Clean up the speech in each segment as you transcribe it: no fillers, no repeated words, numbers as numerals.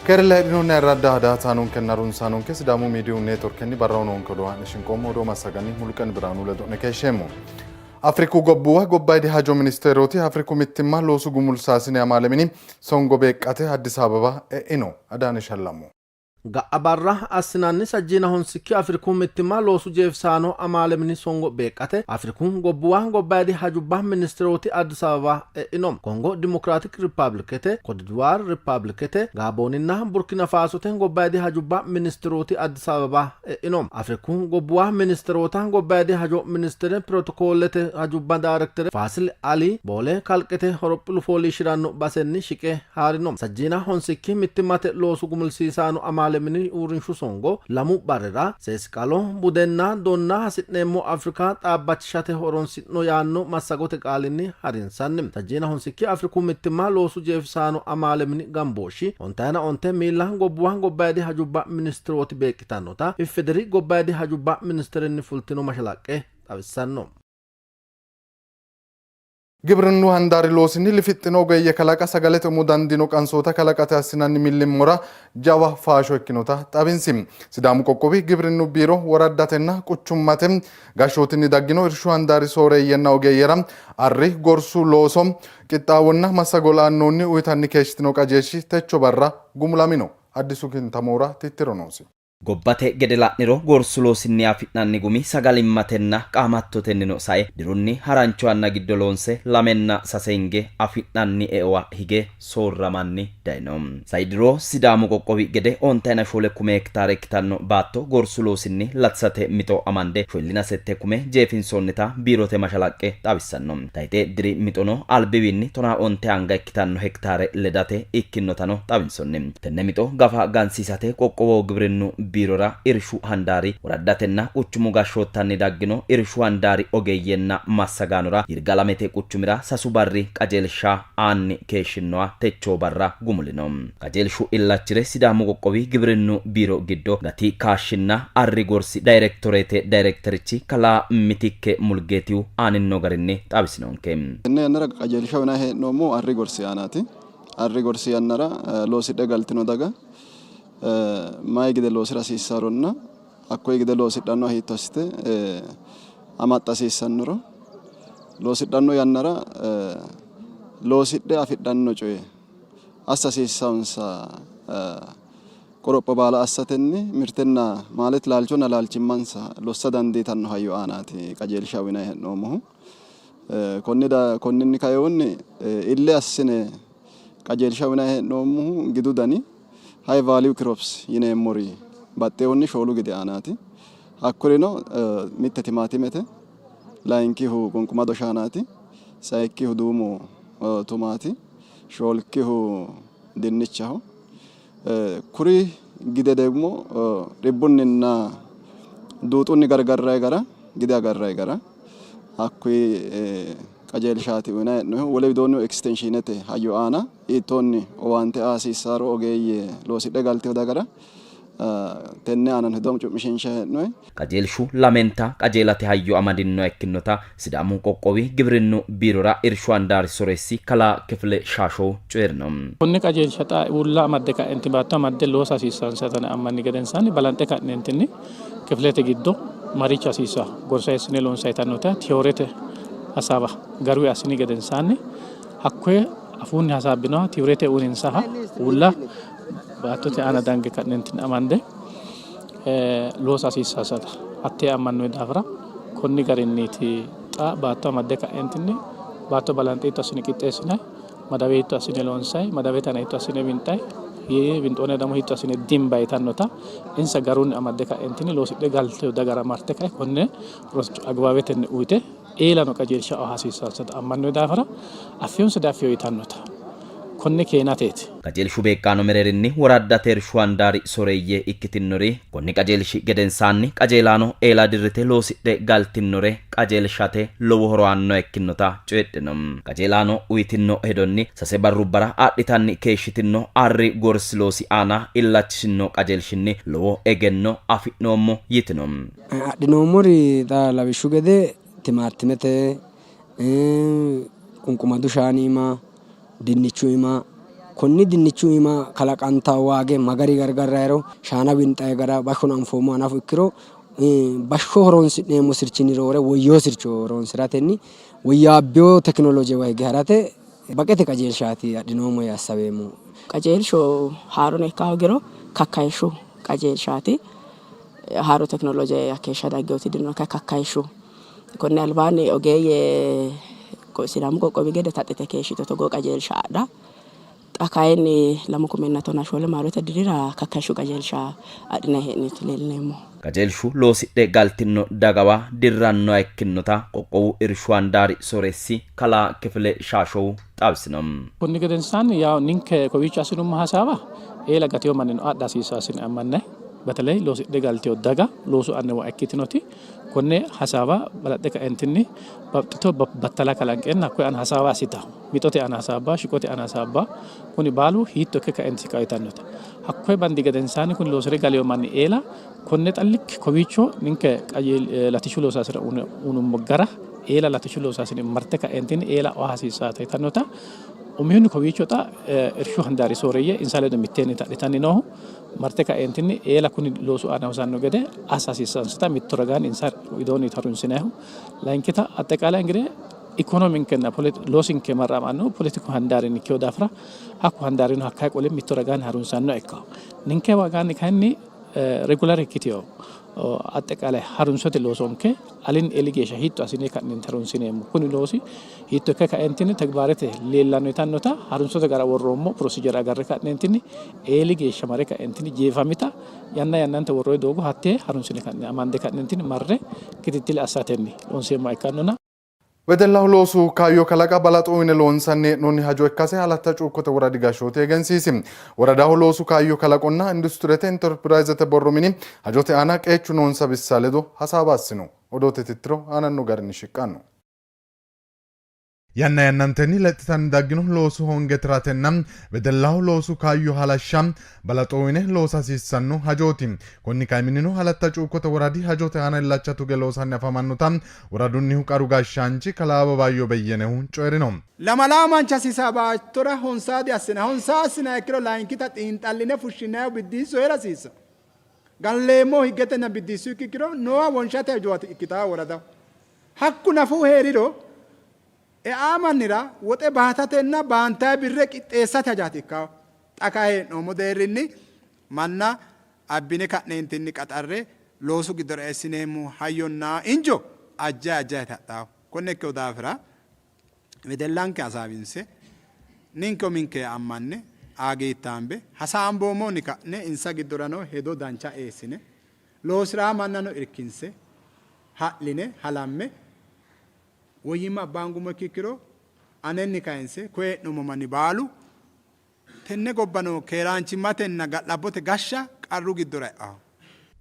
Keerella heedhinoonni ayirradda daa''ataanonkenna harunsaanonke Sidaamu Miidiyu Neetworkenni barraho noonke odoo haa'ne shinqoommo odoo massaganni Muluqen Biraanu ledo'ne keeshsheemmo. Afriku gobbuwa gobbayidi hajo ministeerooti Afriku mittimma loosu gumulsaasine amaale mini songo beeqqate Addis Ababa e'ino. Adaane Shallammo. Ga'a barra assinanni sajjiina honsikki Afriku mittimma loosu jeefisaano amaale mini songo beeqqate Afriku gobbuwa gobbayidi hajubba ministeerooti Addis Ababa e'ino. Kongo Dimokiraatik Rippabilikete, Kodivuwaar Rippabilikete, Gaabooninna Burkina Faasote gobbayidi hajubba ministirooti Addis Ababa e'ino. Afriku gobbuwa ministeroota gobbayidi hajo ministere pirotokoollete hajubba dayirektere Faasil Ali Boole kalqete horophilu fooliishshi'ranno basenni shiqe haa'rino. Sajjiina honsikki mittimmate loosu gumulsiisaano amaale mini uurrinshu songo lamu barrira seesiqalo, budenna donna hasi'neemmo Afrika xaabbachishate horonsi'no yaanno massagote qaalinni harinsanni. Sajjiina honsikki Afriku mittimma loosu jeefisaano amaale mini gambooshshi ontayina onte miilla gobbuwa gobbayidi hajubba ministirooti beeqqitannota IFEDRI gobbayidi hajubba ministerenni fultino mashalaqqe xawissanno. Gibrinnu handaari loosinni lifixxino ogeeyye kalaqa sagalete umo dandiino qansoota kalaqate assinanni millimmora jawa faasho ikkinota xawinsi. Sidaamu qoqqowi gibrinnu biiro woraddatenna quchummate gashshootinni daggino irshu handaari sooreeyyenna ogeeyyera arri gorsu looso qixxaawonna massago la'annoonni uyitanni keeshshitino qajeelshi techo barra gumulamino. Addisu Kintamoora tittiro noosi. Gobbate gede la'niro gorsu loosinni afi'nanni gumi sagalimmatenna qaamattotennino sae dirunni harancho yanna giddo loonse lamenna sase hinge afi'nanni eowa hige soorramanni dayno. Sai diro Sidaamu qoqqowi gede ontayina shoole kume hektaare ikkitanno baatto gorsu loosinni latisate mixo amande shoyillina sette kume jeefinsoonnita biirote mashalaqqe xawissanno. Tayxe diri mixono albiwiinni tonaa onte anga ikkitanno hektaare ledate ikkinnotano xawinsonni. Tenne mixo gafa gansiisate qoqqowoho gibrinnu biirora irshu handaari woraddatenna quchumu gashshoottanni daggino irshu handaari ogeeyyenna massagaanora Yirgalamete quchumira sasu barri qajeelsha aanni keeshshinnoha techoo barra gumulino. Qajeelshu illachire Sidaamu qoqqowi gibrinnu biiro giddo gati kaashshinna arri gorsi dayirektoreete dayirekterichi kalaa Mitikke Mulgeetihu aaninno garinni xawisinonke. Tenne yannara qajeelsha uyinanni hee'noommohu arri gorsi aanaati. Arri gorsi yannara loosidhe galtino daga mayi gide loosira hasiissaronna hakkoye gide loosidhannoha hiitto assite amaxxa hasiissannoro loosidhanno yannara loosidhe afidhanno coye assa hasiissansa qoropho baala assatenni mirtenna maalet laalchonna laalchimmansa lossa dandiitanno hayyo aanaati qajeelsha uyinanni hee'noommohu. Konninni kainohunni ille assine qajeelsha uyinanni hee'noommohu gidu dani high value crops yineemmori baxxinohunni shoolu gidi aanaati. Hakkurino mitte timaatimete, layinkihu qunqumado shaanaati, sayikkihu duumu tumaati, shoolkihu dinnichaho. Kuri gide ደግሞ dhibbunninna duuxunni gargarranni gara, gide agarranni gara hakkuyi qajeelshaati uyinanni hee'noonnihu. Wole widoonni ekistenshiinete hayyo aana hiittoonni owaante aa hasiissaro ogeeyye loosidhe galtino dagara tenne aanano hedo cu'mishiinshanni hee'noonni. Qajeelshu lamenta qajeelate hayyo amadinnoha ikkinnota Sidaamu qoqqowi gibrinnu biirora irshu handaari soreessi kalaa Kifile Shaashow coyi'rino. Konne qajeelsha xa uulla amadde ka'enti baatto amadde loosa hasiissansata ammanni gedensaanni balanxe ka'neentinni kifilete giddo maricho hasiissanno gorsa hiissine loonsanni yitannota tiyoorete hasaawa garunni assini gedensaanni hakkoye afuunni hasaabbinoha tiyoorete uyininsaha uulla baattote aana dange ka'neentinni amande loosa hasiissansata hattee ammannoonni daafira konni garinniiti xa baatto amadde ka'eentinni baatto balanxe hiitto assine qixxeessinanni madawe hiitto assine loonsanni madawete aana hiitto assine winxanni winxoonni damo hiitto assine dimbanni yitannota insa garunni amadde ka'eentinni loosidhe galtino dagara marte ka'e konne rosicho agibaawetenni uyite eelano qajeelsha aa hasiissansata ammannoonni daafira affiyonsa diaffino yitannota konne keenateeti. Qajeelshu beeqqaano mereerinni woraddate irshu handaari soreeyye ikkitinori konni qajeelshi gedensaanni qajeelaano eela dirrite loosidhe galtinnore qajeelshate lowo horo aannoha ikkinnota coyidhino. Qajeelaano uyitinno hedonni sase barrubbara adhitanni keeshshitinno arri gorsi loosi aana illachishinno qajeelshinni lowo egenno afi'noommo yitino. Adhinoommori xa lawishshu gede timaattimete, qunqumadu shaani iima, dinnichu iima, Konni dinnichu iima kalaqantanno waage ma gari gargarrayiro, shaana winxayi gara bashshono anfoommoha nafu ikkiro bashsho horonsi'neemmo sirchinni roore woyyino sircho horonsi'ratenni woyyaabbino tekinolojewa hige harate baqete qajeelshaati adhinoommo yee assaweemmo. Qajeelshu haarono ikka hoogiro kakkayishshu qajeelshaati. Haaro tekinoloje hakkeeshsha dagginoti dino, kayi kakkayishshu konni albaanni ogeeyye Sidaamu qoqqowi gede taxxite keeshshito togoo qajeelsha adha. Xa kayinni 2014 maarote dirira kakkayishshu qajeelsha adhinanni hee'neeti leellineemmohu. Qajeelshu loosidhe galtino dagawa dirrannoha ikkinota qoqqowu irshu handaari sooreessi kalaa Kifile Shaashow xawisino. Konni gedensaanni yawo ninke kowiicho assinummo hasaawa eela gatino mannino adha hasiissanno assine ammannayi. Beteley loosidhe galtino daga loosu annuwa ikkitinoti konne hasaawa balaxxe kaentinni babbaxxitino battala kalanqeenna hakkoye aana hasaawa assitanno. Mixote aana hasaabbanno, shiqote aana hasaabbanno. Kuni baalu hiitto ikke kaenti shiqanno yitannote. Hakkoye bandi gedensaanni kuni loosi're galino manni eela konne xallikki kowiicho ninke latishshu loosaasine uynummo gara eela latishshu loosaasine marte kaentinni eela oa hasiissaata yitannota umihunni kowiicho xa irshu handaari sooreeyye insa ledo mitteenni tadhitanni noohu marte kaeentinni eela kuni loosu aana hosanno gede assa hasiissansata mitto ragaanni insa widoonni harunsinannihu, layinkita axxeqaalay ingide ikonominkenna loosinke marramannohu poletiku handaarinni ikkino daafira hakku handaarino hakkayi qole mitto ragaanni harunsannoha ikkanno. Ninke ragaanni kayinni regular ikkitino axxeqaalay harunsote loosonke alinni eeli geeshsha hiitto assine ka'nenti harunsineemmo, kuni loosi hiitto ikke kaentinni tegibaarete leellanno yitannota harunsote gara worroommo procedure agarre ka'neentinni eeli geeshsha mare kaentinni jeefamita yanna yannante worroonni doogo hattee harunsine ka'ne amande ka'neentinni marre kitittile assatenni loonseemmoha ikkannona. Wedellaho loosu kaayyo kalaqa balaxo uyine loonsanni hee'noonni hajo ikkase Alatta Cuukkote Woradi Gashshooti egensiisi. Woradaho loosu kaayyo kalaqonna Industirete Interpirayzete borro mini hajote aana qeechu noonsa bissa ledo hasaawa assino. Odoote tittiro aananno garinni shiqqanno. Yanna yannantenni lexxitanni daggino loosu hoonge tiratenna wedellaho loosu kaayyo halashsha balaxo uyine loosa hasiissanno hajooti. Konni kaiminnino Alatta Cuukkote Woradi hajote aana illacha tuge loosanni afamannota woradunnihu qaru gashshaanchi kalaa Ababaayyo Beyyenehu coyi'rino. Lamalawo manchi hasiisaa baattora honsaa diassinanni. Honsaa assinanniha ikkiro layinkita xiinxalline fushshinannihu biddiissu hee'ra hasiissanno. Galleemmohu higgetenna biddiissu ikkiro nooha wonshate hajooti ikkitanno woradaho. Hakku nafu hee'riro eaa mannira woxe baatatenna baantanni birre qixxeessate hajaati ikkanno. Xa kayi hee'noommo deerrinni manna abbine ka'neentinni qaxarre loosu giddora eessineemmo hayyonna injo ajjayi ajjayi hadhanno. Konne ikkino daafira wedellanke hasaawinse ninke uminke ammanne aagiittaambe hasaamboommonni ka'ne insa giddorano hedo dancha eessine loosi'raa mannano irkinse ha'line halamme woyyimma abbaangummo ikkiro anenni kayinse koye hee'noommo manni baalu tenne gobba noo keeraanchimmatenna ga'labbote gashsha qarru giddora e'anno.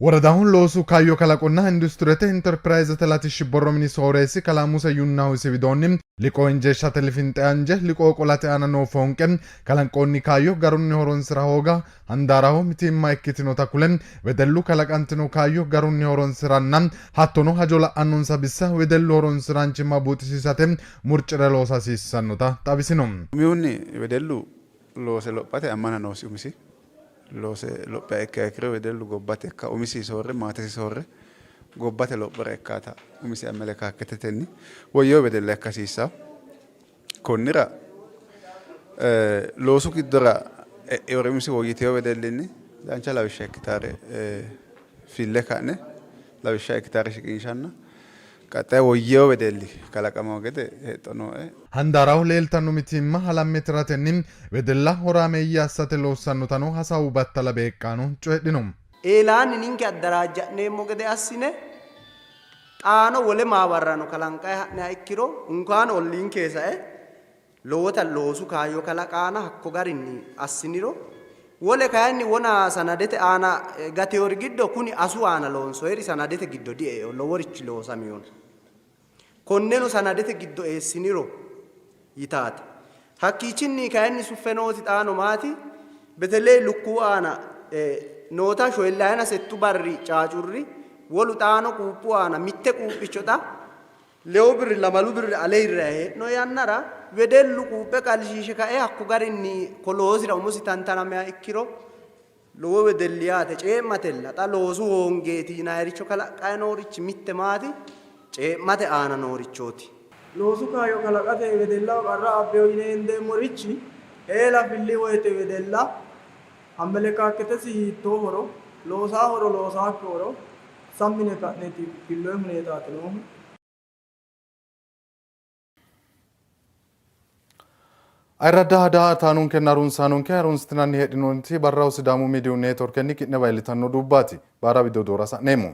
Woradaho loosu kaayyo kalaqonna Industirete Interpirayzete latishshi borro mini sooreessi kalaa Muse Yunnahu isi widoonni, liqoo injeeshshate lifinxe anje, liqoo qolate aana noo foonqe, kalanqoonni kaayyo garunni horonsi'ra hooga handaaraho mitiimma ikkitinota kule, wedellu kalaqantino kaayyo garunni horonsi'ranna hattono hajo la'annonsa bissa wedellu horonsi'raanchimma buuxisiisate murci're loosa hasiissannota xawisino. Umihunni wedellu loose lophate ammana noosi umisi loose lophiha ikkiha ikkiro wedellu gobbate ikka umisi soorre maatesi soorre gobbate lophora ikkata umisi amelekaakketetenni woyyewo wedella ikka hasiissanno. Konnira loosu giddora e'inori umisi woyyitino wedellinni dancha lawishsha ikkitare fille ka'ne lawishsha ikkitare shiqinshanna qaxxaye woyyewo wedelli kalaqamanno gede hexxo nooe. Handaaraho leeltanno mitiimma halamme tiratenni wedella horaameeyye assate loossannotano hasaawu battala beeqqaano coyidhino. Eelaanni ninke addaraajja'neemmo gede assine xaano wole maawarrano kalanqayi ha'niha ikkiro unkaano olliinkee sae lowota loosu kaayyo kalaqaana hakko garinni assiniro wole kayinni wona sanadete aana gateori giddo kuni asu aana loonsoyiri sanadete giddo dieino, loworichi loosamino. Konneno sanadete giddo eessiniro yitaate. Hakkiichinni kayinni suffe nooti xaano maati? Beteley lukkuwu aana noota shoyillayina settu barri caacurri, wolu xaano quuphu aana mitte quuphicho xa lewu birri lamalu birri ale hirranni hee'noonni yannara Wedellu quuphe qalshiishe kae hakko garinni ko loosira umosi tantanamiha ikkiro lowo wedelli yaate cee'matella. Xa loosu hoongeeti yinayiricho kalaqqayi noorichi mitte maati? Cee'mate aana noorichooti. Loosu kaayyo kalaqate wedellaho qarra abbino yine hendeemmorichi eela filli woyte wedella amelekaakketesi hiittoohoro, loosaahoro loosaakkihoro sammi yine ka'neeti filloyi huneetaati noohu. Ayirradda daa''ataanonkenna harunsaanonke harunsitinanni heedhinoonniti barraho Sidaamu Miidiyu Neetworkenni ki'newa iillitanno duubbaati. Baara wido doora sa'neemmo.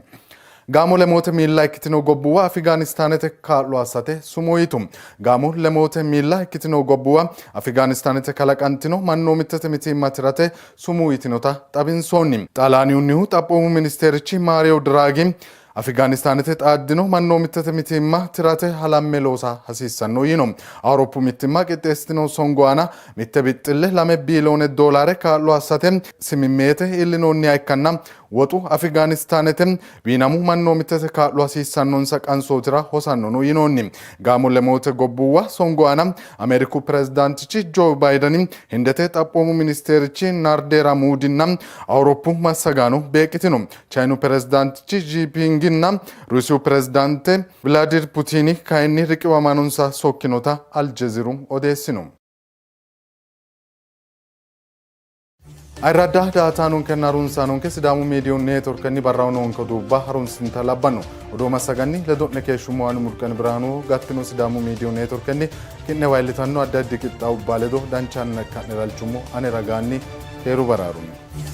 Gaamo lemoote miilla ikkitino gobbuwa Afigaanistaanete kaa'lo assate sumuu yitu. Gaamo lemoote miilla ikkitino gobbuwa Afigaanistaanete kalaqantino mannoomittete mitiimma tirate sumuu yitinota xawinsoonni. Xaalaaniyunnihu xaphoomu ministeerichi Maariyo Diraagi Afigaanistaanete xaaddino mannoomittete mitiimma tirate halamme loosa hasiissanno yiino. Awuroppu mittimma qixxeessitino songo aana mitte bixxille 2 biiloone doolaare kaa'lo assate simimmeete iillinoonniha ikkanna woxu Afigaanistaanete wiinamu mannoomittete kaa'lo hasiissannonsa qansootira hosannono yinoonni. Gaamo lemoote gobbuwa songo aana Ameeriku pirezidaantichi Joe Baydeni, Hindete xaphoomu ministeerichi Nardeera Muudinna Awuroppu massagaano beeqqitino. Chayinu pirezidaantichi Xi Jinpinginna Ruusiyu pirezidaante Vilaadir Putiini kayinni riqiwamaanonsa sokkinota Aljeziru odeessino. Ayirradda daataanonkenna harunsaanonke Sidaamu Miidiyu Neetworkenni barraho noonke oduubba harunsinta labbanno. Odoo massaganni ledo'ne keeshshummo ani Muluqen Birhaanu gattino Sidaamu Miidiyu Neetworkenni ki'newa iillitanno addi addi qixxaawubba ledo danchanna ikka'ne halchummo ane ragaanni keeru baraarunni.